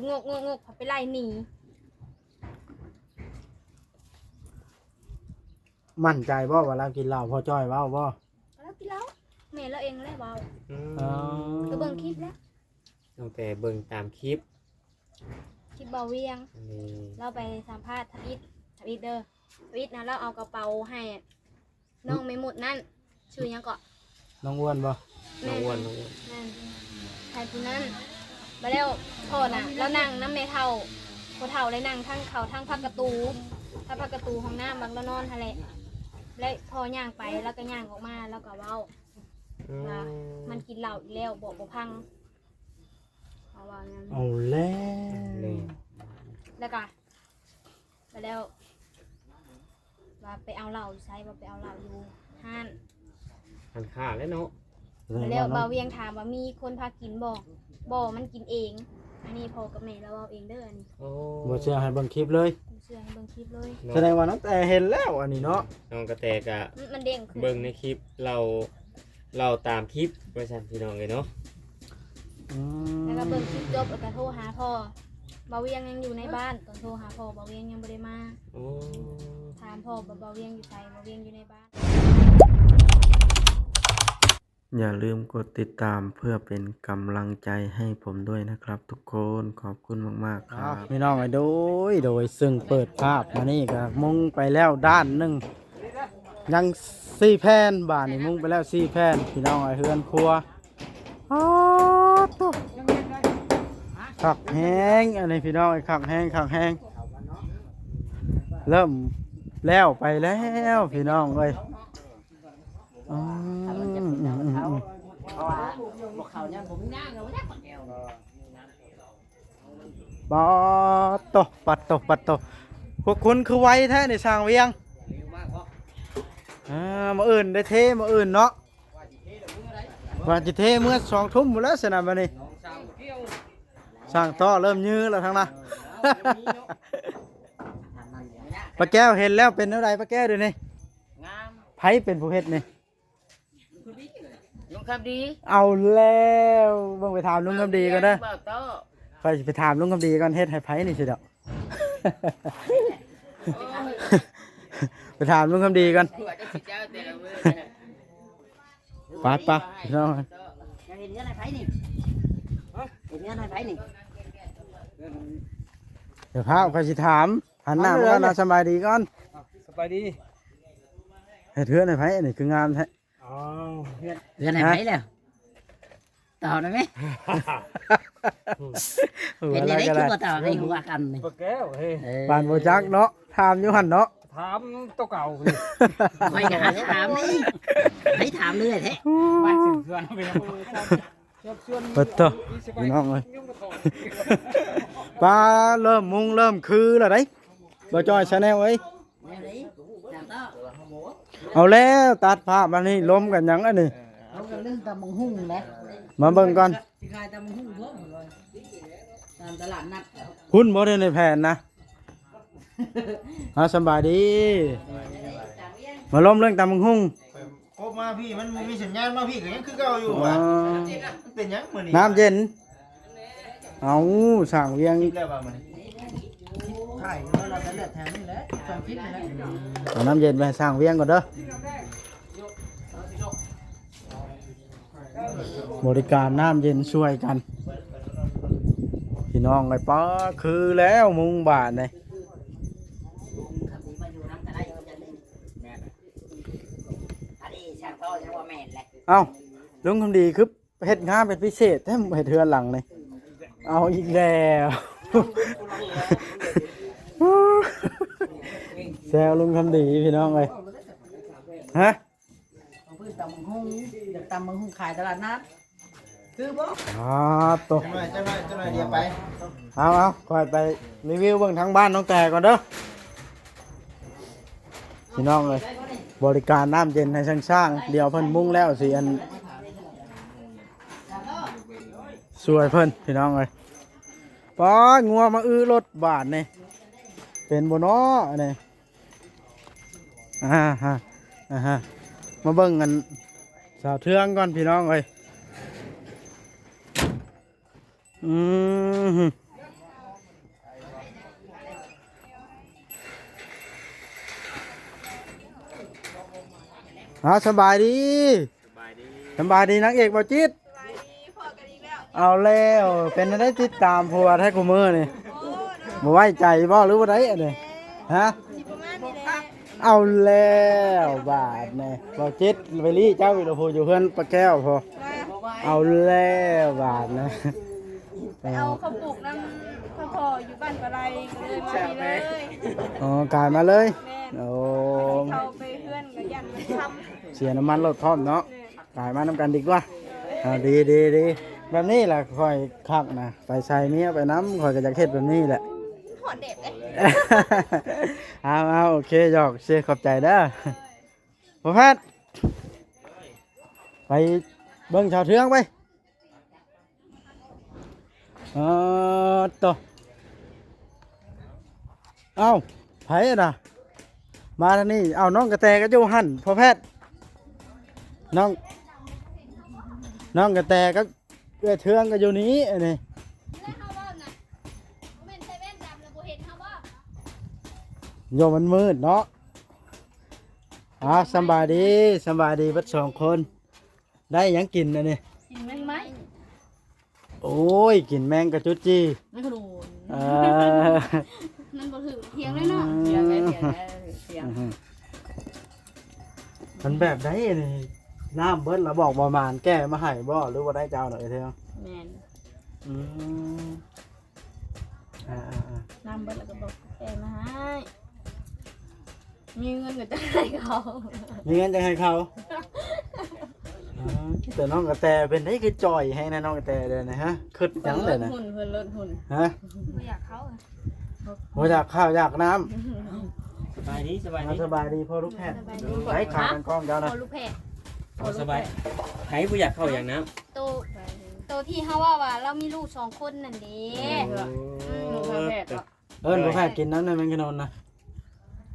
ງົກໆໆ ເຂົາໄປໄລ່ໜີ. ໝັ້ນໃຈບໍ່ວ່າລາວກິນເຫຼົ້າ? ພໍ່ຈ້ອຍເວົ້າບໍ່? ລາວກິນເຫຼົ້າ ແມ່ລາວເອງແຫຼະເວົ້າ. ອືມ ອໍ ກໍເບິ່ງຄລິບແຫຼະ ຕັ້ງແຕ່ເບິ່ງຕາມຄລິບ ຄລິບບ່າວວຽງ ນີ້ ລາວໄປສຳພາດທຳອິດ ທຳອິດເດີ ທຳອິດນະ ລາວເອົາກະເປົາໃຫ້ນ້ອງແມ່ມຸດນັ້ນ ຊື່ຫຍັງເກາະ? ນ້ອງອ້ວນບໍ່? ແມ່ນ ນ້ອງອ້ວນ ນ້ອງອ້ວນ ແມ່ນ ໃຫ້ຜູ້ນັ້ນ. ບາດແລ້ວພໍ່ນະ ລາວນັ່ງນຳແມ່ເຖົ້າ ພໍ່ເຖົ້າໄດ້ນັ່ງທາງເຂົ້າທາງພັກກະຕູ ທາງພັກກະຕູຫ້ອງນ້ຳ ບັກລາວນອນຫັ້ນແຫຼະ. ແລ້ວພໍ່ຍ່າງໄປ ລາວກໍຍ່າງອອກມາ ລາວກໍເວົ້າ ອືມ ວ່າມັນກິນເຫຼົ້າອີກແລ້ວ ບອກບໍ່ຟັງ ເຂົາວ່າຫຍັງ ເອົາແລ້ວ ແລ້ວກະ ແລ້ວ ວ່າໄປເອົາເຫຼົ້າຢູ່ໃສ? ວ່າໄປເອົາເຫຼົ້າຢູ່ຮ້ານ ຮ້ານຄ້າແຫຼະເນາະ. ແລ້ວບ່າວວຽງຖາມວ່າມີຄົນພາກິນບໍ່? ບໍ່ ມັນກິນເອງ. ອັນນີ້ພໍ່ກັບແມ່ລາວເວົ້າເອງເດີ ອັນນີ້. ໂອ້ ບໍ່ເຊື່ອໃຫ້ເບິ່ງຄລິບເລີຍ ບໍ່ເຊື່ອໃຫ້ເບິ່ງຄລິບເລີຍ. ສະແດງວ່ານ້ອງແຕເຫັນແລ້ວອັນນີ້ເນາະ ນ້ອງກະແຕກະ ອືມ ມັນເດ້ງຂຶ້ນ ເບິ່ງໃນຄລິບ ລາວ ລາວຕາມຄລິບວ່າຊັ້ນ ພີ່ນ້ອງເອີຍເນາະ. ອືມ ແລ້ວກໍເບິ່ງຄລິບຈົບ ແລ້ວກໍໂທຫາພໍ່ ບ່າວວຽງຍັງຢູ່ໃນບ້ານ. ຕອນໂທຫາພໍ່ ບ່າວວຽງຍັງບໍ່ໄດ້ມາ. ໂອ້ ຖາມພໍ່ວ່າບ່າວວຽງຢູ່ໃສ? ບ່າວວຽງຢູ່ໃນບ້ານ. ຢ່າລືມກົດຕິດຕາມເພື່ອເປັນກຳລັງໃຈໃຫ້ຜົມດ້ວຍນະຄັບທຸກຄົນ. ຂອບຄຸນມາກໆ ຄັບ ພີ່ນ້ອງເອີຍ. ໂດຍ ໂດຍ ເຊິ່ງເປີດພາບມານີ້ກໍມຸງໄປແລ້ວດ້ານໜຶ່ງ ຍັງສີ່ແຜ່ນ. ບາດນີ້ມຸງໄປແລ້ວສີ່ແຜ່ນ ພີ່ນ້ອງເອີຍ ເຮືອນຄົວ. ອ້າໂຕ ຄັກແຮງ ອັນນີ້ພີ່ນ້ອງເອີຍ ຄັກແຮງ ຄັກແຮງ. ເລີ່ມແລ້ວໄປແລ້ວ ພີ່ນ້ອງເອີຍ. ອືມ ເພາະວ່າບໍ່ເຂົ້າຍັງບໍ່ມີນ້ຳ ຍັງບໍ່ໄດ້. ປາດໂຕ ປາດໂຕ ປາດໂຕ ພວກຄຸນຄືໄວແທ້ນີ້ ຊ່າງວຽງ. ອ່າ ມື້ອື່ນໄດ້ເທ ມື້ອື່ນເນາະ ວ່າຊິເທເມື່ອສອງທຸ່ມພຸ້ນແຫຼະ. ສະນັ້ນບັດນີ້ ຊ່າງຕໍ່ເລີ່ມຍື້ແລ້ວທາງນັ້ນ. ປ້າແກ້ວເຫັນແລ້ວເປັນແນວໃດ? ປ້າແກ້ວ ດຽວນີ້ ງາມ ໃຜເປັນຜູ້ເຮັດນີ້? ລຸງຄຳດີ. ເອົາແລ້ວ ເບິ່ງໄປຖາມລຸງຄຳດີກ່ອນເດີ. ຂ້ອຍຊິໄປຖາມລຸງຄຳດີກ່ອນ ເຮັດໃຫ້ໃຜນີ້ຊິດອກ. ໄປຖາມລຸງຄຳດີກ່ອນ. ໄປໆ ພີ່ນ້ອງ. ເຈົ້າເຮັດເຮືອນໃຫ້ໃຜນີ້? ເຮັດເຮືອນໃຫ້ໃຜນີ້? ດຽວພາຂ້ອຍຊິຖາມ ຫັນໜ້າມາກ່ອນ. ສະບາຍດີກ່ອນ. ສະບາຍດີ. ເຮັດເຮືອນໃຫ້ໃຜນີ້ ຄືງາມແທ້? ອໍ ເຮືອນ ເຮືອນໃຫ້ໃຜແລ້ວ? ຕອບໄດ້ໄໝ? ເປັນຈັ່ງໃດຄືບໍ່ຕອບໃນຫົວກັນນີ້? ປ້າແກ້ວເອີຍ. ເອີ ປານບໍ່ຈັກເນາະ ຖາມຢູ່ຫັ້ນເນາະ. ຖາມໂຕເກົ່ານີ້ ຂ້ອຍກໍຫາຖາມນີ້ ໃຫ້ຖາມເລື້ອຍແທ້. ບ້ານເຊືອງເຮືອນເປັນຫຍັງ? ເອີ ເອີ ເອີ ພີ່ນ້ອງເອີຍ ປ້າເລີ່ມມຸງເລີ່ມຄືແລ້ວເດ້ ບ່າວຈ້ອຍ Channel ເອີຍ. ເອົາແລ້ວ ຕັດພາບມານີ້ ລົມກັນຫຍັງອັນນີ້? ເອົາກັນເລື່ອງຕຳບັກຫຸ່ງແຫຼະ ມາເບິ່ງກ່ອນ. ຊິຂາຍຕຳບັກຫຸ່ງບໍ່? ຕາມຕະຫຼາດນັດພຸ້ນບໍ່? ໄດ້ໃນແຜນນະ. ເອົາ ສະບາຍດີ ມາລົມເລື່ອງຕຳບັກຫຸ່ງ. ໂອ້ ມາພີ້ມັນບໍ່ມີສັນຍານ ມາພີ້ກໍຍັງຄືເກົ່າຢູ່. ອໍ ວ່າ ມັນເປັນຫຍັງມື້ນີ້? ນ້ຳເຢັນ. ເອົາ ຊ່າງວຽງ ຄລິບແລ້ວວ່າມື້ນີ້ ຖ່າຍຢູ່ ເຮົາກໍເລືອກແຖວນີ້ແຫຼະ ຊ່ອງຄລິບນີ້ແຫຼະ. ເອົານ້ຳເຢັນໄປໃຫ້ຊ່າງວຽງກ່ອນເດີ ບໍລິການນ້ຳເຢັນຊ່ວຍກັນ ພີ່ນ້ອງເອີຍ. ປ້າ ຄືແລ້ວມຸງບາດນີ້. ເອົ້າ ລຸງຄຳດີຄື ເຮັດງາມເປັນພິເສດແທ້ ເຮັດເຮືອນຫຼັງນີ້. ເອົາອີກແລ້ວ ແຊວລຸງຄຳດີ ພີ່ນ້ອງເອີຍ. ຮະ ເອົາພື້ນຕຳບັກຫຸ່ງ ຢາກຕຳບັກຫຸ່ງຂາຍຕະຫຼາດນັດ ຄືບໍ່? ອໍ ໂຕ ຈັກໜ້ອຍ ຈັກໜ້ອຍ ຈັກໜ້ອຍດຽວໄປ. ເອົາ ເອົາ ຂ້ອຍໄປຣີວິວເບິ່ງທາງບ້ານນ້ອງແຕກ່ອນເດີ. ພີ່ນ້ອງເອີຍ ບໍລິການນ້ຳເຢັນໃຫ້ຊ່າງໆ ດຽວເພິ່ນມຸງແລ້ວຊິອັນ ຊ່ວຍເພິ່ນ ພີ່ນ້ອງເອີຍ. ປ້າ ງົວມາອື້ລົດບາດນີ້ ເປັນບໍ່ເນາະອັນນີ້? ອ່າຮະ ອ່າຮະ ມາເບິ່ງອັນສາວເທືອງກ່ອນ ພີ່ນ້ອງເອີຍ. ອືມ ເອົາ ສະບາຍດີ ສະບາຍດີ ສະບາຍດີນາງເອກເບົາຈິດ. ສະບາຍດີ ພໍ້ກັນອີກແລ້ວ. ເອົາແລ້ວ ເປັນຈັ່ງໃດຕິດຕາມຜົວແທ້ຄູ່ມື້ນີ້? ໂອ້ ບໍ່ໄວ້ໃຈບໍ່ ຫຼືວ່າໃດອັນນີ້? ຮະ ຊິປະມານນີ້ແຫຼະ. ເອົາແລ້ວບາດນີ້ ເບົາຈິດໄປລີ້ເຈົ້າອີກແລ້ວ ຜູ້ຢູ່ເຮືອນປ້າແກ້ວພຸ້ນ. ເອົາແລ້ວບາດນີ້ ໄປເອົາເຂົ້າປຸກນຳພໍ່ຢູ່ບ້ານປາໄລ ກໍເລີຍມາພີ້ເລີຍ. ອໍ ກາຍມາເລີຍ. ແມ່ນ. ໂອ້ ເຂົ້າໄປເຮືອນກໍຢ້ານມັນຄ່ຳ ເສຍນ້ຳມັນລົດພ້ອມເນາະ. ແມ່ນ. ກາຍມານຳກັນດີກວ່າ. ອ່າ ດີໆໆ ແບບນີ້ແຫຼະຂ້ອຍຄັກນະ ໄປໃສ່ເມຍໄປນຳ ຂ້ອຍກໍຢາກເຮັດແບບນີ້ແຫຼະ. ຮ້ອນແດດເດ້. ເອົາໆ ໂອເຄ ຢອກເຊ ຂອບໃຈເດີ. ພໍ່ແພດ ໄປເບິ່ງຊາວເທືອງໄປ. ເອີ ໂຕ ເອົ້າ ໃຜນະ ມາທາງນີ້. ເອົ້າ ນ້ອງກະແຕກໍຢູ່ຫັ້ນ ພໍ່ແພດ. ນ້ອງ ນ້ອງກະແຕກັບເອື້ອຍເທືອງກໍຢູ່ນີ້ ອັນນີ້ ໂຍມມັນມືດເນາະ. ອ້າວ ສຳບາຍດີ ສຳບາຍດີເບິດສອງຄົນ. ໄດ້ຫຍັງກິນອັນນີ້? ກິນແມງໄມ້. ໂອ້ຍ ກິນແມງກະຈຸດຈີ່. ແມງຂະໂດນ. ເອີ ມັນບໍ່ຖືກທຽງເລີຍເນາະ. ອືມ ທຽງໄດ້ ທຽງໄດ້ ທຽງ. ອືຮຶ ມັນແບບໃດນີ້? ນ້ຳເບິດແລ້ວບອກບໍ່ໝານແກ້ມາໃຫ້ບໍ່ ຫຼືວ່າໄດ້ເຈົ້າໜ້ອຍເທືອງ? ແມ່ນ. ອືມ ອ່າໆໆ ນ້ຳເບິດແລ້ວກໍບອກແກ້ມາໃຫ້. ມີເງິນກໍຈະໃຫ້ເຂົາ ມີເງິນຈັ່ງໃຫ້ເຂົາ. ເອີ ແຕ່ນ້ອງກະແຕເປັນໄດ໋ ຄືຈ່ອຍແຮງນະ ນ້ອງກະແຕເດີນນະ. ຮະ ຄຶດຫຍັງເດີນນະ? ເພິ່ນລົດຫຸ່ນ ເພິ່ນລົດຫຸ່ນ. ຮະ ບໍ່ຢາກເຂົ້າ ບໍ່ຢາກເຂົ້າຢາກນ້ຳ. ສະບາຍດີ ສະບາຍດີ ອ່າ ສະບາຍດີພໍ່ລູກແພດ. ສະບາຍດີ. ໄດ້ຂາວກັນກ້ອງເຈົ້ານະ ພໍ່ລູກແພດ. ອໍ ສະບາຍ. ໃຜບໍ່ຢາກເຂົ້າຢາກນ້ຳ? ໂຕ ໂຕທີ່ເຮົາເວົ້າວ່າລາວມີລູກສອງຄົນນັ້ນເດ້. ອືມ ອືມ ພໍ່ແພດ. ເອີ້ນພໍ່ແພດກິນນຳແດ່ແມງຂະໂນນນະ.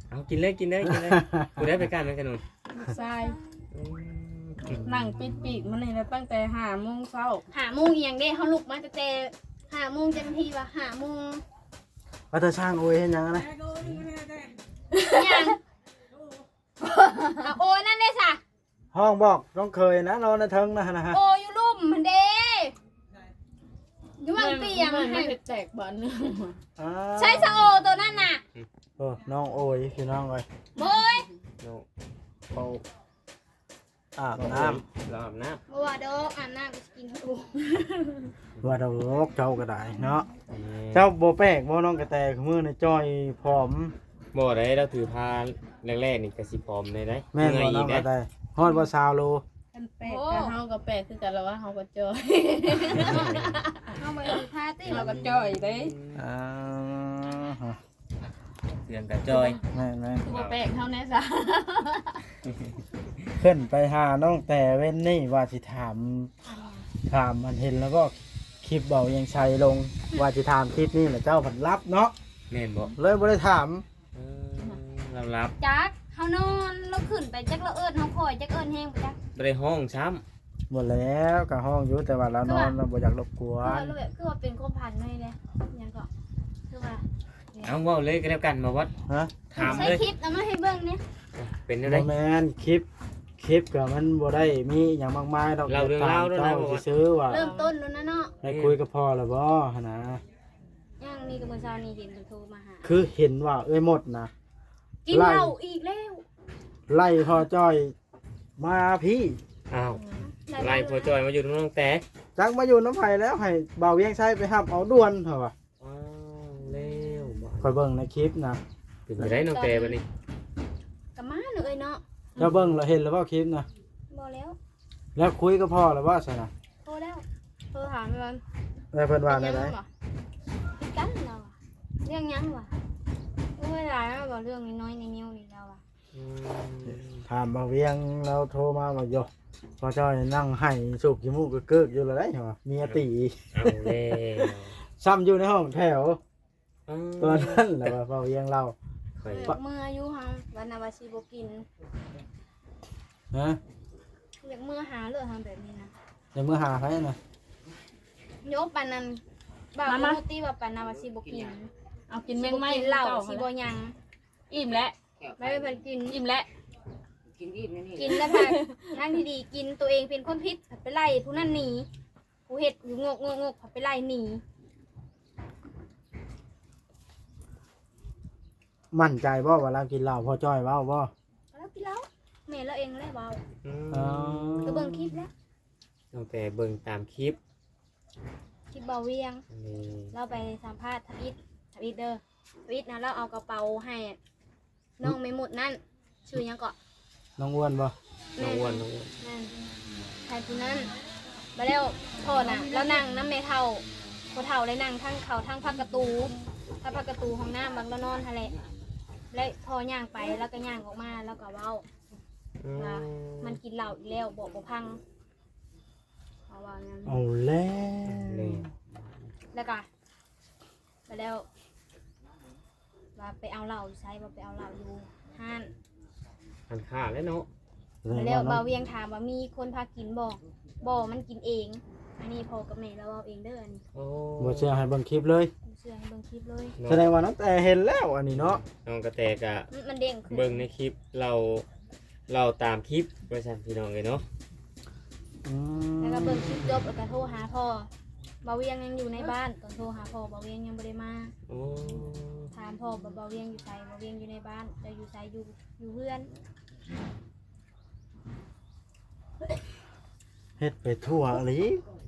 ເອົາ ກິນເລີຍ ກິນເລີຍ ກິນເລີຍ. ຜູ້ໃດໄປກ້ານແມງຂະໂນນ? ລູກຊາຍ. ອືມ ນັ່ງປິດປີກມັນນີ້ນະ ຕັ້ງແຕ່ຫ້າໂມງເຊົ້າ. ຫ້າໂມງອີ່ຫຍັງເດ້ ເຮົາລຸກມາຕັ້ງແຕ່ຫ້າໂມງ ເຈົ້າໜ້າທີ່ວ່າຫ້າໂມງ. ວ່າແຕ່ຊ່າງໂອຍເຮັດຫຍັງນະ? ຫຍັງ? ອາ ໂອຍນັ້ນເດ້ຊະ. ຮ້ອງບອກນ້ອງເຂີຍນະ ນອນໃນເທິງນະຫັ້ນນະ. ໂອຢູ່ລຸ່ມຫັ້ນເດ້ ຢູ່ຫວ່າງຕຽງ. ມັນ ມັນແຕກບາດໜຶ່ງ. ອ່າ ໃຊ້ສະໂອໂຕນັ້ນນະ. ໂອ້ ນ້ອງໂອຍ ພີ່ນ້ອງເອີຍ. ໂອຍ ນ້ອງໂອ ອາບນ້ຳ ລາວອາບນ້ຳ. ບໍ່ວ່າດອກ ອາບນ້ຳກໍຊິກິນເຂົ້າ. ວ່າດອກ ເຈົ້າກໍໄດ້ເນາະ. ແມ່ນ. ເຈົ້າບໍ່ແປກບໍ່ ນ້ອງກະແຕ ມື້ນີ້ຈ່ອຍຜອມ? ບໍ່ໄດ້ ລາວຖືພາແລກໆນີ້ກໍຊິຜອມແດ່ໃດ໋. ແມ່ນບໍ່ ນ້ອງກະແຕ? ຮອດບໍ່ຊາວໂລ? ຄັນແປກ ໂອ້ ກໍເຮົາກໍແປກຄືກັນລະວ່າ ເຮົາກໍຈ່ອຍ. ເຮົາບໍ່ຖືພາຕິ ເຮົາກໍຈ່ອຍເດ້. ອ່າ ເຄື່ອງກະຈ່ອຍ. ແມ່ນໆ ຄືບໍ່ແປກເຮົາແດ່ຊະ. ຂຶ້ນໄປຫານ້ອງແຕເວັນນີ້ວ່າຊິຖາມ ຖາມອັນເຫັນແລ້ວບໍ່ ຄລິບເບົາວຽງໄຊລົງ ວ່າຊິຖາມຄລິບນີ້ແຫຼະ ເຈົ້າພັດຫຼັບເນາະ. ແມ່ນບໍ່? ເລີຍບໍ່ໄດ້ຖາມ. ເອີ ຫຼັບໆ. ຈັກ ເຮົານອນ ລາວຂຶ້ນໄປ ຈັກລາວເອີ້ນເຮົາຄ່ອຍ ຈັກເອີ້ນແຮງບໍ່ຈັກ. ບໍ່ໄດ້ຮ້ອງຊ້ຳ. ບໍ່ແລ້ວ ກໍຮ້ອງຢູ່ ແຕ່ວ່າລາວນອນ ລາວບໍ່ຢາກລົບກວນ. ຄືວ່າແບບ ຄືວ່າເປັນຄວາມຝັນໃໝ່ເດ້ ຫຍັງເກາະ ຄືວ່າ ເອົາ ເວົ້າເລີຍກໍແລ້ວກັນ ບໍ່ວັດ. ຮະ? ຖາມເລີຍ ໃຊ້ຄລິບເອົາມາໃຫ້ເບິ່ງແດ່. ເປັນແນວໃດ? ບໍ່ແມ່ນ ຄລິບ ຄລິບກໍມັນບໍ່ໄດ້ມີຫຍັງມາກມາຍດອກ. ເລົ່າເລື່ອງລາວໂລດນະ ບໍ່ວັດ. ເຈົ້າຊິຊື້ວ່າ ເລີ່ມຕົ້ນໂລດນະເນາະ. ໄດ້ຄຸຍກັບພໍ່ແລ້ວບໍ່ຫັ້ນນະ? ຍັງ ນີ້ກໍມື້ເຊົ້ານີ້ເຫັນເພິ່ນໂທມາຫາ ຄືເຫັນວ່າເອື້ອຍມົດນະ ກິນເຫຼົ້າອີກແລ້ວ ໄລ່ພໍ່ຈ້ອຍມາພີ້. ອ້າວ ອືມ ໄລ່ພໍ່ຈ້ອຍມາຢູ່ນຳນ້ອງແຕ. ຈັກມາຢູ່ນຳໃຜແລ້ວ ໃຫ້ບ່າວວຽງໄຊໄປຮັບເອົາດ່ວນ ເຂົາວ່າ. ອ້າວ ແລ້ວບາດ ຂ້ອຍເບິ່ງໃນຄລິບນະ. ເປັນຈັ່ງໃດນ້ອງແຕບາດນີ້? ກໍມາເນາະເອີຍເນາະ. ເຈົ້າເບິ່ງແລ້ວເຫັນແລ້ວບໍ່ຄລິບນະ? ບໍ່ແລ້ວ. ແລ້ວຄຸຍກັບພໍ່ແລ້ວບໍ່ຊັ້ນນະ? ໂທແລ້ວ ໂທຖາມແລ້ວ. ແລ້ວເພິ່ນວ່າແນວໃດ? ຄືກັນລາວວ່າ ເລື່ອງຫຍັງວະ? ໂອ້ຍ ຫຼາຍແລ້ວບໍ່ ເລື່ອງນ້ອຍໆ ນິວໆ ນີ້ລາວວ່າ. ອືມ ຖາມບ່າວວຽງ ລາວໂທມາວ່າ ໂຢ ພໍ່ເຈົ້ານັ່ງໄຫ້ສູບຂີ້ມູກເກີກໆຢູ່ແລ້ວໄດ໋ ເມຍຕີ. ເອົາແລ້ວ ຊ້ຳຢູ່ໃນຫ້ອງແຖວ. ເອີ ຕອນນັ້ນແຫຼະວ່າເວົ້າຫຍັງລາວ. ຂ້ອຍ ເມືອຢູ່ຫັ້ນ ວ່ານະວ່າຊິບໍ່ກິນ. ຮະ? ຢາກເມືອຫາເລີຍຫັ້ນແບບນີ້ນະ. ຢາກເມືອຫາໃຜນະ? ໂຍ ປານນັ້ນ ບ່າວ ມາ ມາ ໂນຕີວ່າປານນະວ່າຊິບໍ່ກິນ. ເອົາກິນແມງໄມ້ ຊິບໍ່ກິນເຫຼົ້າ ເຈົ້າ ຊິບໍ່ຫຍັງ. ອີ່ມແລ້ວ. ໄປ ໄປກິນ ອີ່ມແລ້ວ. ກິນອີກແນວນີ້ ກິນແລ້ວພັດ ທາງທີ່ດີກິນ ຕົວເອງເປັນຄົນຜິດ ພັດໄປໄລ່ຜູ້ນັ້ນໜີ ຜູ້ເຮັດຢູ່ງົກໆໆ ພັດໄປໄລ່ໜີ. ໝັ້ນໃຈບໍ່ວ່າລາວກິນເຫຼົ້າ? ພໍ່ຈ້ອຍເວົ້າບໍ່? ລາວກິນເຫຼົ້າ ແມ່ລາວເອງແຫຼະເວົ້າ. ອືມ ອໍ ກໍເບິ່ງຄລິບແຫຼະ ຕັ້ງແຕ່ເບິ່ງຕາມຄລິບ ຄລິບບ່າວວຽງ ນີ້ ລາວໄປສຳພາດທຳອິດ ທຳອິດເດີ ທຳອິດນະ ລາວເອົາກະເປົາໃຫ້ນ້ອງແມ່ມົດນັ້ນ ຊື່ຫຍັງເກາະ? ນ້ອງອ້ວນບໍ່? ແມ່ນ ນ້ອງອ້ວນ ນ້ອງອ້ວນ ແມ່ນ ໃຫ້ຜູ້ນັ້ນ. ບາດແລ້ວພໍ່ນະ ລາວນັ່ງນຳແມ່ເຖົ້າ ພໍ່ເຖົ້າໄດ້ນັ່ງທາງເຂົ້າທາງພັກກະຕູ ທາງພັກກະຕູຫ້ອງນ້ຳ ບັກລາວນອນຫັ້ນແຫຼະ ແລະພໍ່ຍ່າງໄປ ລາວກໍຍ່າງອອກມາ ລາວກໍເວົ້າ ອືມ ວ່າມັນກິນເຫຼົ້າອີກແລ້ວ ບອກບໍ່ຟັງ ເຂົາວ່ານັ້ນ. ເອົາແລ້ວ ເອົາແລ້ວ ແລ້ວກະ ແລ້ວວ່າໄປເອົາເຫຼົ້າຢູ່ໃສ? ວ່າໄປເອົາເຫຼົ້າຢູ່ຮ້ານ ຮ້ານຄ້າແຫຼະເນາະ. ແລ້ວບ່າວວຽງຖາມວ່າມີຄົນພາກິນບໍ່? ບໍ່ ມັນກິນເອງ. ອັນນີ້ພໍ່ກັບແມ່ລາວເວົ້າເອງເດີ ອັນນີ້. ໂອ້ ບໍ່ເຊື່ອໃຫ້ເບິ່ງຄລິບເລີຍ ບໍ່ເຊື່ອໃຫ້ເບິ່ງຄລິບເລີຍ. ເນາະ ສະແດງວ່ານ້ອງແຕເຫັນແລ້ວອັນນີ້ເນາະ ນ້ອງກະແຕກະ ອືມ ມັນເດ້ງຂຶ້ນ ເບິ່ງໃນຄລິບ ເລົ່າ ເລົ່າຕາມຄລິບວ່າຊັ້ນ ພີ່ນ້ອງເອີຍເນາະ. ອືມ ແລ້ວກໍເບິ່ງຄລິບຈົບ ແລ້ວກໍໂທຫາພໍ່ ບ່າວວຽງຍັງຢູ່ໃນບ້ານ ກໍໂທຫາພໍ່ ບ່າວວຽງຍັງບໍ່ໄດ້ມາ. ໂອ້ ຖາມພໍ່ວ່າບ່າວວຽງຢູ່ໃສ? ບ່າວວຽງຢູ່ໃນບ້ານ. ເຈົ້າຢູ່ໃສ? ຢູ່ ຢູ່ເຮືອນ. ເຮັດໄປທົ່ວອີ່ຫຼີ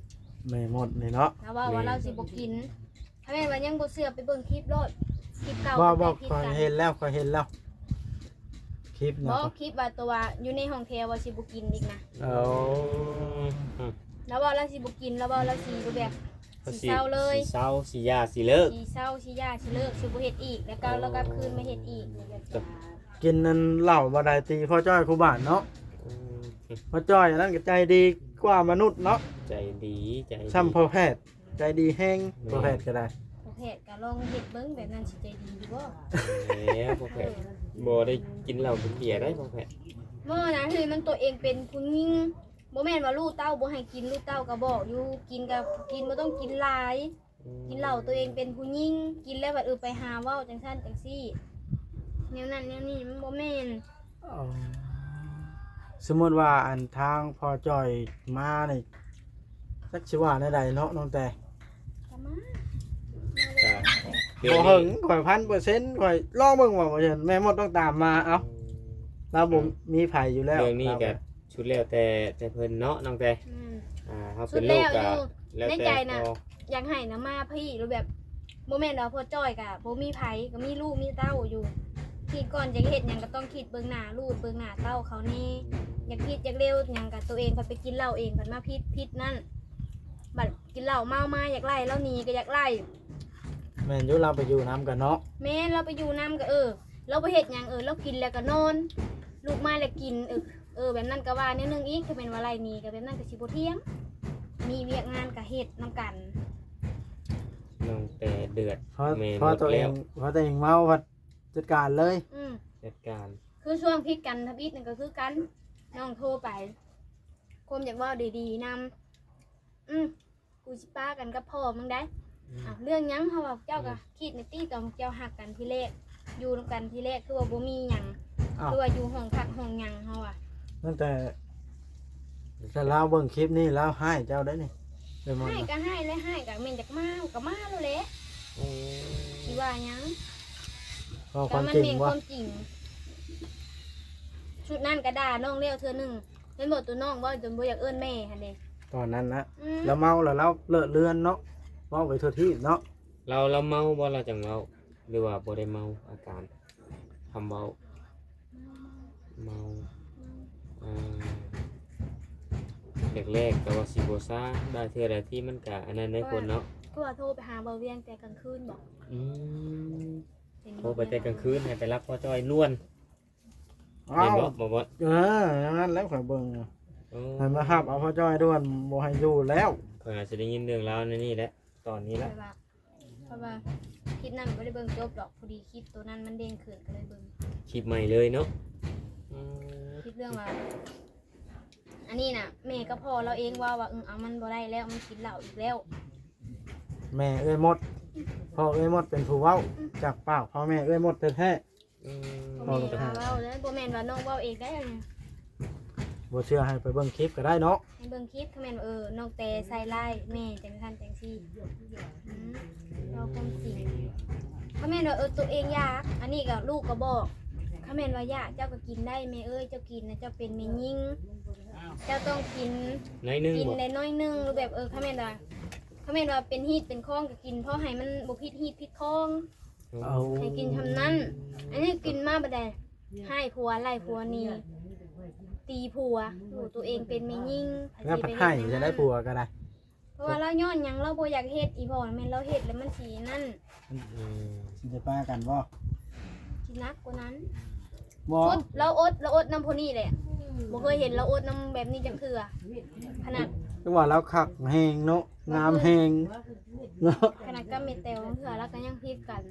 ແມ່ມົດນີ້ເນາະ. ລາວເວົ້າວ່າ ແມ່ນ ລາວຊິບໍ່ກິນ. ຖ້າແມ່ນວ່າຍັງບໍ່ເຊື່ອ ໄປເບິ່ງຄລິບໂລດ ຄລິບເກົ່າ. ບໍ່ ບໍ່ ຂ້ອຍເຫັນແລ້ວ ຂ້ອຍເຫັນແລ້ວ ຄລິບນະ. ບໍ່ ຄລິບວ່າຕົວຢູ່ໃນຫ້ອງແຖວວ່າຊິບໍ່ກິນອີກນະ. ໂອ້ ລາວເວົ້າລາວຊິບໍ່ກິນ ລາວເວົ້າລາວຊິແບບ ຊິເຊົາເລີຍ ຊິເຊົາ ຊິຢ່າ ຊິເລີກ ຊິເຊົາ ຊິຢ່າ ຊິເລີກ ຊິບໍ່ເຮັດອີກ ແລ້ວກໍລາວກັບຄືນມາເຮັດອີກ. ແບບ ກິນນັ້ນເຫຼົ້າບໍ່ໄດ້ ຕີພໍ່ຈ້ອຍຄູ່ບ້ານເນາະ. ອືມ ພໍ່ຈ້ອຍອັນນັ້ນກໍໃຈດີກວ່າມະນຸດເນາະ ໃຈດີ ໃຈດີ ຊ່ຳພໍ່ແພດ ໃຈດີແຮງ. ແມ່ນ ພໍ່ແພດກໍໄດ້ ພໍ່ແພດກໍລອງເຮັດເບິ່ງ ແບບນັ້ນຊິໃຈດີຢູ່ບໍ່? ແລ້ວພໍ່ແພດ ເອີ ບໍ່ໄດ້ກິນເຫຼົ້າກິນເບຍໄດ໋ພໍ່ແພດ. ບໍ່ນະ ເຮີ້ຍ ມັນຕົວເອງເປັນຜູ້ຍິງ ບໍ່ແມ່ນວ່າລູກເຕົ້າບໍ່ໃຫ້ກິນ ລູກເຕົ້າກໍບອກຢູ່ ກິນກໍກິນ ບໍ່ຕ້ອງກິນຫຼາຍ. ອືມ ກິນເຫຼົ້າ ຕົວເອງເປັນຜູ້ຍິງ ກິນແລ້ວບັດ ເອີ ໄປຫາເວົ້າຈັ່ງຊັ້ນຈັ່ງຊີ້ ແນວນັ້ນແນວນີ້ ມັນບໍ່ແມ່ນ. ອໍ ສົມມຸດວ່າ ອັນ ທາງພໍ່ຈ້ອຍມານີ້ ຈັກຊິວ່າແນວໃດເນາະ ນ້ອງແຕ? ກໍມາ ກໍ ບໍ່ເຖິງ ຂ້ອຍພັນເປີເຊັນ ຂ້ອຍລອງເບິ່ງວ່າບໍ່ເຫັນ ແມ່ມົດຕ້ອງຕາມມາ. ເອົ້າ ອືມ ລາວບໍ່ ອືມ ມີໃຜຢູ່ແລ້ວ ເລື່ອງນີ້ກໍ ລາວກໍ ສຸດແລ້ວແຕ່ ແຕ່ເພິ່ນເນາະ ນ້ອງແຕ. ອືມ ອ່າ ເຮົາເປັນລູກກໍ ໃນໃຈນະ ຢາກໃຫ້ນະມາພີ້ ຫຼືແບບ ບໍ່ແມ່ນວ່າພໍ່ຈ້ອຍກໍບໍ່ມີໃຜ ກໍມີລູກມີເຕົ້າຢູ່. ຄິດກ່ອນຈະເຮັດຫຍັງກໍຕ້ອງຄິດເບິ່ງໜ້າລູກເບິ່ງໜ້າເຕົ້າເຂົາແດ່. ຢາກຜິດຢາກເລວຫຍັງກໍຕົວເອງ ພັດໄປກິນເຫຼົ້າເອງ ພັດມາຜິດ ຜິດນັ້ນ. ບັດກິນເຫຼົ້າເມົາມາຢາກໄລ່ລາວໜີກໍຢາກໄລ່. ແມ່ນຢູ່ ລາວໄປຢູ່ນຳກັນເນາະ. ແມ່ນ ລາວໄປຢູ່ນຳກໍ ເອີ ລາວບໍ່ເຮັດຫຍັງ ເອີ ລາວກິນແລ້ວກໍນອນ ລຸກມາແລ້ວກິນ ເອີ ເອີ ແບບນັ້ນກໍວ່າແນວໜຶ່ງອີກ. ຖ້າແມ່ນວ່າໄລ່ໜີກໍແບບນັ້ນກໍຊິບໍ່ທ່ຽງ. ມີວຽກງານກໍເຮັດນຳກັນ. ນ້ອງແຕເດືອດ ເພາະ ແມ່ ເພາະຕົວເອງ ໝົດແລ້ວ ເພາະຕົວເອງເມົາ ພັດຈັດການເລີຍ. ອືມ ຈັດການ. ຄືຊ່ວງຜິດກັນທຳອິດນັ້ນກໍຄືກັນ ນ້ອງໂທໄປ ຄວາມຢາກເວົ້າດີໆນຳ. ອືມ ກູຊິປາກັນກັບພໍ່ມຶງໄດ໋. ອືມ ອ້າວ ເລື່ອງຫຍັງ? ເຮົາວ່າ ເຈົ້າກໍ ອືມ ຄິດແນ່ຕິ ຕອນເຈົ້າຮັກກັນທີແລກ ຢູ່ນຳກັນທີແລກ ຄືວ່າບໍ່ມີຫຍັງ ອ້າວ ຄືວ່າຢູ່ຫ້ອງພັກຫ້ອງຫຍັງ ເຮົາວ່າ. ຕັ້ງແຕ່ ແຕ່ລາວເບິ່ງຄລິບນີ້ ລາວຮ້າຍເຈົ້າໄດ໋ນີ້ ເປັນບໍ່? ຮ້າຍກໍຮ້າຍແຫຼະ ຮ້າຍກໍແມ່ນຢາກມາກໍມາໂລດແຫຼະ. ໂອ້ ຊິວ່າຫຍັງ? ເວົ້າຄວາມຈິງ ກໍມັນແມ່ນຄວາມຈິງ. ຊຸດນັ້ນກໍດ່ານ້ອງແລ້ວເທື່ອໜຶ່ງ. ແມ່ນບໍ່ ຕົວນ້ອງເວົ້າຈົນບໍ່ຢາກເອີ້ນແມ່ຫັ້ນເດ້ ຕອນນັ້ນນະ. ອືມ ລາວເມົາແລ້ວລາວເລີດເລື່ອນເນາະ ເວົ້າໄປທົ່ວທີບເນາະ. ລາວ ລາວເມົາບໍ່ ລາວຈັ່ງເວົ້າ ຫຼືວ່າບໍ່ໄດ້ເມົາ? ອາການຄຳເວົ້າ ເມົາ ເມົາ ອ່າ ແລກໆກໍວ່າຊິບໍ່ຊ້າ ໄດ້ເທື່ອໃດທີ່ມັນກະອັນນັ້ນໄດ້ຄົນເນາະ. ຄືວ່າໂທໄປຫາບ່າວວຽງແຕ່ກາງຄືນບໍ? ອືມ ໂທໄປແຕ່ກາງຄືນ ໃຫ້ໄປຮັບພໍ່ຈ້ອຍດ່ວນ. ອ້າວ ແມ່ນບໍ່ ບ່າວບົດ? ເອີ ແນວນັ້ນແຫຼະ ຂ້ອຍເບິ່ງ. ໂອ້ ໃຫ້ມາຮັບເອົາພໍ່ຈ້ອຍດ່ວນ ບໍ່ໃຫ້ຢູ່ແລ້ວ. ຂ້ອຍອາດຈະໄດ້ຍິນເລື່ອງລາວໃນນີ້ແຫຼະ ຕອນນີ້ແຫຼະ. ຂ້ອຍວ່າ ເພາະວ່າຄລິບນັ້ນບໍ່ໄດ້ເບິ່ງຈົບດອກ ພໍດີຄລິບໂຕນັ້ນມັນເດ້ງຂຶ້ນ ກໍເລີຍເບິ່ງຄລິບໃໝ່ເລີຍເນາະ. ອືມ ຄລິບເລື່ອງວ່າ ອັນນີ້ນະ ແມ່ກັບພໍ່ລາວເອງເວົ້າວ່າ ເອີ ເອົາມັນບໍ່ໄດ້ແລ້ວ ມັນກິນເຫຼົ້າອີກແລ້ວ. ແມ່ເອື້ອຍມົດ ພໍ່ເອື້ອຍມົດເປັນຜູ້ເວົ້າ ອືມ ຈາກປາກພໍ່ແມ່ເອື້ອຍມົດແທ້ໆ. ອືມ ພໍ່ແມ່ມາເວົ້າເດ້ ບໍ່ແມ່ນວ່ານ້ອງເວົ້າເອງໄດ໋. ບໍ່ເຊື່ອໃຫ້ໄປເບິ່ງຄລິບກໍໄດ້ເນາະ ໃຫ້ເບິ່ງຄລິບ ຄັນແມ່ນວ່າ ເອີ ນ້ອງແຕໃສ່ຮ້າຍແມ່ຈັ່ງຊັ້ນຈັ່ງຊີ້ ອືມ ເວົ້າຄວາມຈິງ ຄັນແມ່ນວ່າ ເອີ ຕົວເອງຢາກ ອັນນີ້ກໍລູກກໍບອກ ຄັນແມ່ນວ່າຢາກ ເຈົ້າກໍກິນໄດ້ ແມ່ເອີຍ ເຈົ້າກິນນະ ເຈົ້າເປັນແມ່ຍິງ ເຈົ້າຕ້ອງກິນ ໜ້ອຍໜຶ່ງ ກິນ ບໍ່ ໄດ້ໜ້ອຍໜຶ່ງ ຫຼືແບບ ເອີ ຄັນແມ່ນວ່າ ຄັນແມ່ນວ່າເປັນຮີດເປັນຄອງກໍກິນ ພໍໃຫ້ມັນບໍ່ຜິດຮີດຜິດຄອງ ເອົາ ໃຫ້ກິນຊ່ຳນັ້ນ ອັນນີ້ກິນມາບັດໃດ ຮ້າຍຜົວ ໄລ່ຜົວໜີ ຕີຜົວ ໂອ້ ຕົວເອງເປັນແມ່ຍິງ ແລ້ວພັດໃຫ້ຈະໄດ້ຜົວກໍໄດ້ ເພາະວ່າລາວຍ້ອນຫຍັງລາວບໍ່ຢາກເຮັດ ອີພໍ່ແມ່ນລາວເຮັດແລ້ວມັນຊິນັ້ນ ອືມ ຊິໄດ້ປາກັນບໍ່? ຊິໜັກກວ່ານັ້ນ ບໍ່ ສຸດລາວອົດ ລາວອົດນຳຜູ້ນີ້ແຫຼະ ບໍ່ເຄີຍເຫັນລາວອົດນຳແບບນີ້ຈັກເທື່ອ ຂະໜາດ ຄືວ່າລາວຄັກແຮງເນາະ ງາມແຮງເນາະ ຂະໜາດກັບແມ່ແຕວບາງເທື່ອລາວກໍຍັງຜິດກັນ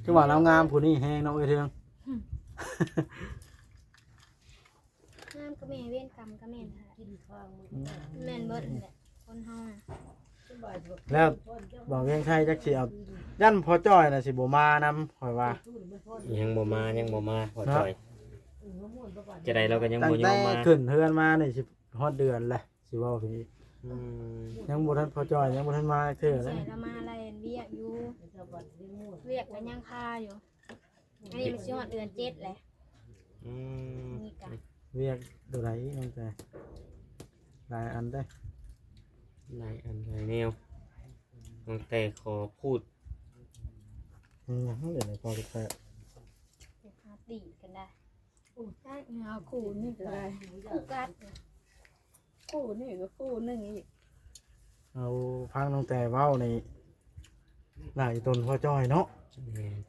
ຄືວ່າລາວງາມຜູ້ນີ້ແຮງເນາະ ເອື້ອຍເທືອງ ງາມກໍແມ່ນ ເວນກຳກໍແມ່ນຫັ້ນແຫຼະ ອືມ ແມ່ນເບິດຫັ້ນແຫຼະ ຄົນເຮົານະ ແລ້ວບ່າວວຽງໄຊຈັກຊິເອົາ ຢ້ານພໍ່ຈ້ອຍນະຊິບໍ່ມານຳ ຂ້ອຍວ່າ ຍັງບໍ່ມາ ຍັງບໍ່ມາ ພໍ່ຈ້ອຍ ເນາະ ຈັ່ງໃດລາວກໍຍັງບໍ່ຍອມມາ ຕັ້ງແຕ່ຂຶ້ນເຮືອນມານີ້ຊິຮອດເດືອນແລ້ວ ຊິເວົ້າເຖິງອີກ ອືມ ຍັງບໍ່ທັນ ພໍ່ຈ້ອຍຍັງບໍ່ທັນມາເທື່ອເລີຍ ລາວມາໄລ່ວຽກຢູ່ ວຽກກໍຍັງຄາຢູ່ ອັນນີ້ມັນຊິຮອດເດືອນເຈັດແຫຼະ ອືມ ນີ້ກະ ວຽກໂຕໃດນ້ອງແຕ ຫຼາຍອັນເດ້ ຫຼາຍອັນຫຼາຍແນວ ນ້ອງແຕຂໍພູດ ເຮັດຫຍັງເດນີ້ພໍ່ແທ້ ເຮັດຫາຕີກັນໄດ້ ໂອ້ຍ ເອົາຄູ່ນີ້ກໍໄດ້ ຄູ່ກັດ ຄູ່ນີ້ກໍຄູ່ໜຶ່ງອີກ ເອົາ ຟັງນ້ອງແຕເວົ້ານີ້ ຫຼາຍຕົນພໍຈ່ອຍເນາະ ແມ່ນ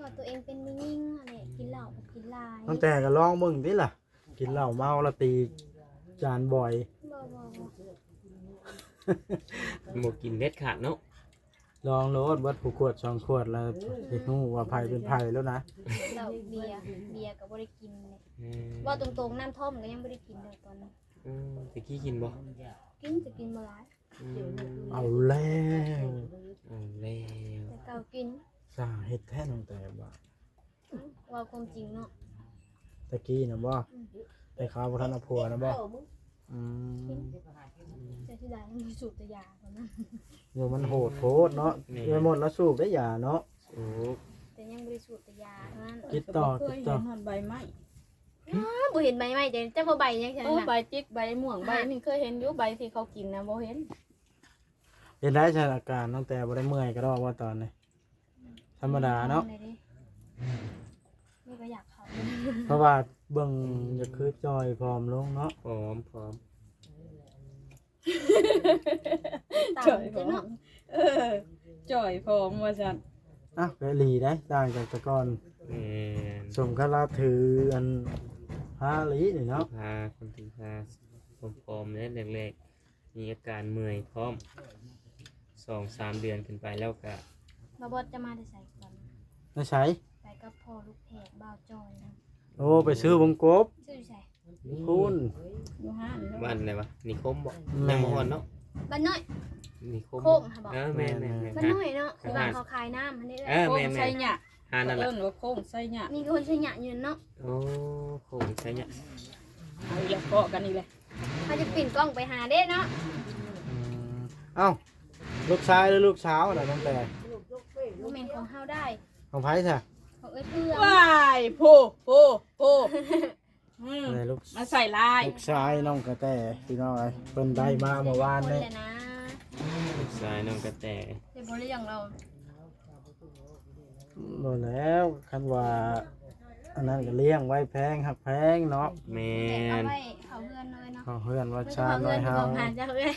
ວ່າຕົວເອງເປັນແມ່ຍິງຫັ້ນແຫຼະ ກິນເຫຼົ້າກໍກິນຫຼາຍ ນ້ອງແຕກໍລອງເບິ່ງຕິລະ ກິນເຫຼົ້າເມົາລະຕີຈານບ່ອຍ ບໍ່ ບໍ່ ບໍ່ ບໍ່ກິນເດັດຂາດເນາະ ລອງໂລດ ເບິດຜູ້ຂວດສອງຂວດແລ້ວ ອືມ ຊິຮູ້ວ່າໃຜເປັນໃຜແລ້ວນະ ເຫຼົ້າເບຍ ເບຍກໍບໍ່ໄດ້ກິນເລີຍ ອືມ ເວົ້າຕົງໆ ນ້ຳທ່ອມກໍຍັງບໍ່ໄດ້ກິນເລີຍຕອນນັ້ນ ອືມ ແຕ່ກີ້ກິນບໍ່? ກິນ ແຕ່ກິນບໍ່ຫຼາຍ ອືມ ເອົາແລ້ວ ເອົາແລ້ວ ແຕ່ເກົ່າກິນ ສ້າງເຮັດແທ້ນ້ອງແຕວ່າ ເວົ້າຄວາມຈິງເນາະ ແຕ່ກີ້ນະບໍ່? ອືມ ແຕ່ເຂົາບໍ່ທັນເອົາຜົວນະບໍ່? ອືມ ເຈົ້າຊິໄດ້ ມັນສູບແຕ່ຢາຕອນນັ້ນ ໂຍ ມັນໂຫດໂພດເນາະ ແມ່ນ ເອື້ອຍມົນລາວສູບໄດ້ຢາເນາະ ສູບ ແຕ່ຍັງບໍ່ໄດ້ສູບແຕ່ຢາເທົ່ານັ້ນ ກິນຕໍ່ ເຄີຍເຫັນຮອດໃບໄມ້ ອ້າ ບໍ່ເຫັນໃບໄມ້ ເຈົ້າ ເຈົ້າວ່າໃບຫຍັງຊັ້ນ ໂອ້ ນະ ໃບຈິກ ໃບມ່ວງ ໃບນີ້ເຄີຍເຫັນຢູ່ ໃບທີ່ເຂົາກິນນະ ບໍ່ເຫັນ ເຮັດໄດ້ຊັ້ນ ອາການຕັ້ງແຕ່ບໍ່ໄດ້ເມື່ອຍກະດອກວ່າຕອນນີ້ ທຳມະດາເນາະ ນີ້ກໍຢາກເຂົ້າ ເພາະວ່າເບິ່ງຢາກຄືຈ່ອຍຜອມລົງເນາະ ຜອມ ຜອມ ຕາມເຈົ້າເນາະ ເອີ ຈ່ອຍຜອມວ່າຊັ້ນ ອ້າວ ກໍອີ່ຫຼີໄດ໋ ຕ່າງຈາກແຕ່ກ່ອນ ແມ່ນ ສົມກັບລາວຖືອັນພາອີ່ຫຼີນີ້ເນາະ ພາ ຄົນຖືພາ ຜອມໆ ແລະ ແລກໆ ມີອາການເມື່ອຍພ້ອມ ສອງສາມເດືອນຂຶ້ນໄປແລ້ວກະ ບ່າວບອດຈະມາແຕ່ໃສກ່ອນ? ມາໃສ? ໄປກັບພໍ່ລູກແພດບ່າວຈ່ອຍນະ ໂອ້ ໄປຊື້ວົງກົບ ຊື້ຢູ່ໃສ? ພຸ້ນ ຢູ່ຮ້ານ ບ້ານໃດວະ? ນິຄົມບໍ? ແມ່ນ ຍັງບໍ່ຮອດເນາະ ບ້ານນ້ອຍ ນິຄົມ ໂຄ້ງຫັ້ນບໍ? ເອີ ແມ່ນໆໆ ບ້ານນ້ອຍເນາະ ຄືວ່າເຂົາຂາຍນ້ຳຫັ້ນເດ້ ເອີ ແມ່ນໆ ໂຄ້ງໄຊຍະ ຮ້ານນັ້ນແຫຼະ ເອີ້ນວ່າໂຄ້ງໄຊຍະ ມີຄົນໄຊຍະຢູ່ເນາະ ໂອ້ ໂຄ້ງໄຊຍະ ເອົາອີກແລ້ວ ເກາະກັນອີກແລ້ວ ເຮົາຈະປິ່ນກ້ອງໄປຫາເດ້ເນາະ ອືມ ເອົ້າ ລູກຊາຍຫຼືລູກສາວນະ ຕັ້ງແຕ່ ບໍ່ແມ່ນຂອງເຮົາໄດ໋ ຂອງໃຜຊະ? ຂອງເອື້ອຍເພື່ອນ ວ້າຍ ໂພ ໂພ ໂພ ອືມ ແມ່ລູກ ມາໃສ່ຮ້າຍ ລູກຊາຍນ້ອງກະແຕ ພີ່ນ້ອງເອີຍ ເພິ່ນໄດ້ມາເມື່ອວານນີ້ ລູກຊາຍນ້ອງກະແຕ ແຕ່ບໍ່ລ້ຽງລາວ ບໍ່ແລ້ວ ຄັນວ່າອັນນັ້ນກໍລ້ຽງໄວ້ແພງ ຮັກແພງເນາະ ແມ່ນ ເອົາໄວ້ເຂົ້າເຮືອນເລີຍເນາະ ເຂົ້າເຮືອນວ່າຊານວ່າເຮົາ ເຂົ້າເຮືອນເຂົ້າເຮືອນເຈົ້າເອີຍ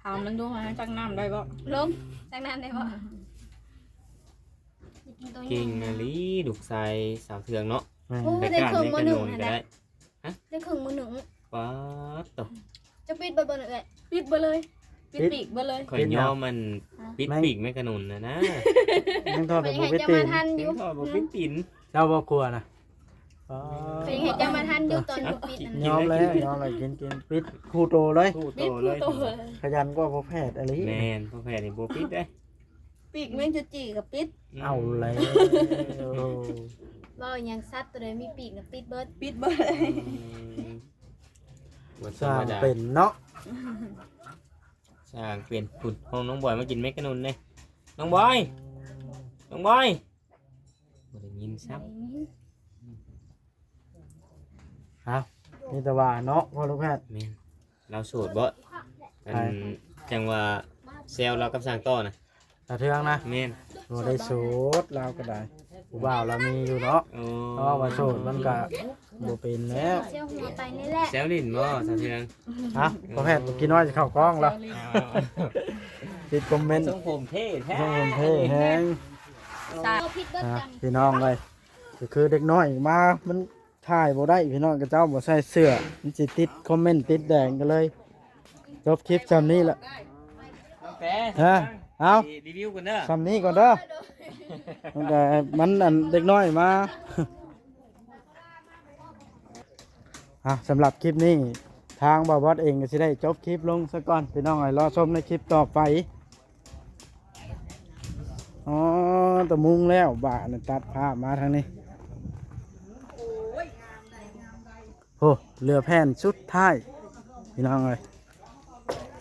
ຖາມມັນດູວ່າຈັກນ້ຳໄດ້ບໍ່? ລົງ ຈັກນ້ຳໄດ້ບໍ່? ເກັ່ງອີ່ຫຼີລູກຊາຍສາວເທືອງເນາະ ແມ່ນ ໂອ້ ໄດ້ເຄິ່ງ ມໍໜຶ່ງ ກໍໄດ້ ຮະ ໄດ້ເຄິ່ງມໍໜຶ່ງ ປາດໂຕ ຈະປິດເບິດບໍ່ເອື້ອຍ? ປິດເບິດເລີຍ ປິດປີກເບິດເລີຍ ຂ້ອຍຍອມມັນ ປິດປີກແມ່ຂະໜຸນນະນະ ຍັງທອດບໍ່ປິດຕີນ ຍັງທອດບໍ່ປິດຕີນ ເຈົ້າບໍ່ກົວນະ ຂ້ອຍເຫັນເຈົ້າມາທັນຢູ່ຕອນບໍ່ປິດນັ້ນ ຍອມແລ້ວ ຍອມແລ້ວ ກິນ ກິນ ປິດຄູ່ໂຕເລີຍ ຄູ່ໂຕເລີຍ ຂະຫຍັນກວ່າພໍ່ແພດອີ່ຫຼີ ແມ່ນ ພໍ່ແພດນີ້ບໍ່ປິດເດ້ ປີກແມງຈຸຈີ່ກໍປິດ. ເອົາແລ້ວ ເວົ້າຫຍັງ ສັດໂຕໃດມີປີກນະປິດເບິດ. ປິດເບິດ. ອືມ ບໍ່ທຳມະດາ ຊ່າງເປັນເນາະ ຊ່າງເປັນ. ພຸ້ນ ຫ້ອງນ້ອງບອຍມາກິນແມກກະນຸນເດ້. ນ້ອງບອຍ ນ້ອງບອຍ ບໍ່ໄດ້ຍິນຊ້ຳ. ເອົ້າ ມີແຕ່ວ່າເນາະ ພໍ່ລູກແພດ. ແມ່ນ ລາວໂສດບໍ່? ອັນ ໃຜ? ຈັ່ງວ່າແຊວລາວກັບຊ່າງຕໍ່ນະ. ສາວເທືອງນະ? ແມ່ນ ບໍ່ໄດ້ໂສດ ລາວກໍໄດ້ ຜູ້ບ່າວລາວມີຢູ່ເນາະ. ໂອ້ ເພາະວ່າໂສດມັນກະບໍ່ເປັນແລ້ວ. ແຊວຫົວໄປນີ້ແຫຼະ. ແຊວຫຼິ້ນບໍ່ສາວເທືອງ? ຮະ ພໍ່ແພດ ກິນນ້ອຍຊິເຂົ້າກ້ອງລະ. ຕິດຄອມເມັນ ຊົງຜົມເທ່ແທ້ ຊົງຜົມເທ່ແຮງ. ສາວຜິດເບິດ ອ່າ ກັນ ພີ່ນ້ອງເອີຍ ກໍຄືເດັກນ້ອຍມາ ມັນ ຖ່າຍບໍ່ໄດ້ພີ່ນ້ອງ ເຂົາເຈົ້າບໍ່ໃສ່ເສື້ອ ມັນຊິຕິດຄອມເມັນຕິດແດງ ກໍເລີຍຈົບຄລິບຊ່ຳນີ້ລະ. ນ້ອງແປ ຮະ ເອົາ ຣີວິວກ່ອນເດີ ຊ່ຳນີ້ກ່ອນເດີ. ມັນກໍ ມັນອັນເດັກນ້ອຍມາ. ອ່ະ ສຳລັບຄລິບນີ້ ທາງບ່າວບອດເອງກໍຊິໄດ້ຈົບຄລິບລົງຊະກ່ອນ ພີ່ນ້ອງເອີຍ ລໍຊົມໃນຄລິບຕໍ່ໄປ. ອໍ ຕະມຸງແລ້ວ ບາດນີ້ຕັດພາບມາທາງນີ້. ໂອ້ ເຫຼືອແຜ່ນສຸດທ້າຍ ພີ່ນ້ອງເອີຍ.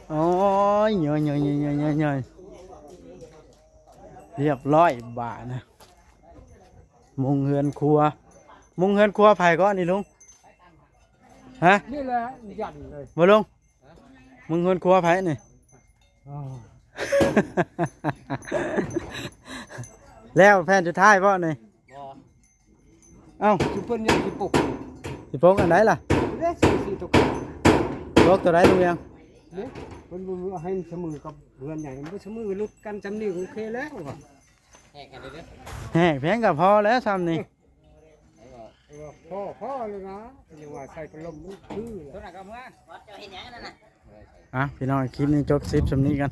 ໂອ້ຍ ຍ່ອຍໆ ຮຽບຮ້ອຍບາດນະ. ມຸງເຮືອນຄົວ ມຸງເຮືອນຄົວໃຜເກາະນີ້ລຸງ? ຮະ? ນີ້ແຫຼະ ຍັນເລີຍ ບໍ່ລຸງ? ມຸງເຮືອນຄົວໃຜນີ້? ອໍ ແລ້ວແຜ່ນສຸດທ້າຍບໍ່ນີ້? ບໍ່ ເອົ້າ ຄືເພິ່ນຍັງຊິປົກ ຊິປົກອັນໃດລະ? ເດ້ ຊິຕົກ ປົກຕົວໃດລຸງວຽງ? ເດ້ ເພິ່ນບໍ່ໃຫ້ສະເໝີກັບເຮືອນໃຫຍ່ ມັນບໍ່ສະເໝີ ຫຼຸດກັນຊ່ຳນີ້ ໂອເຄແລ້ວວ່າ. ແຫກໃຫ້ເດີ ແຫກພຽງກໍພໍແລ້ວຊ່ຳນີ້. ພໍ ພໍແລ້ວນະ ຍັງວ່າໃສ່ພັດລົມມັນຄືແຫຼະ. ຕົວນັ້ນກໍເມືອ ເຈົ້າເຮັດຫຍັງອັນນັ້ນນະ? ອ່ະ ພີ່ນ້ອງ ຄລິບນີ້ຈົບຄລິບຊ່ຳນີ້ກັນ.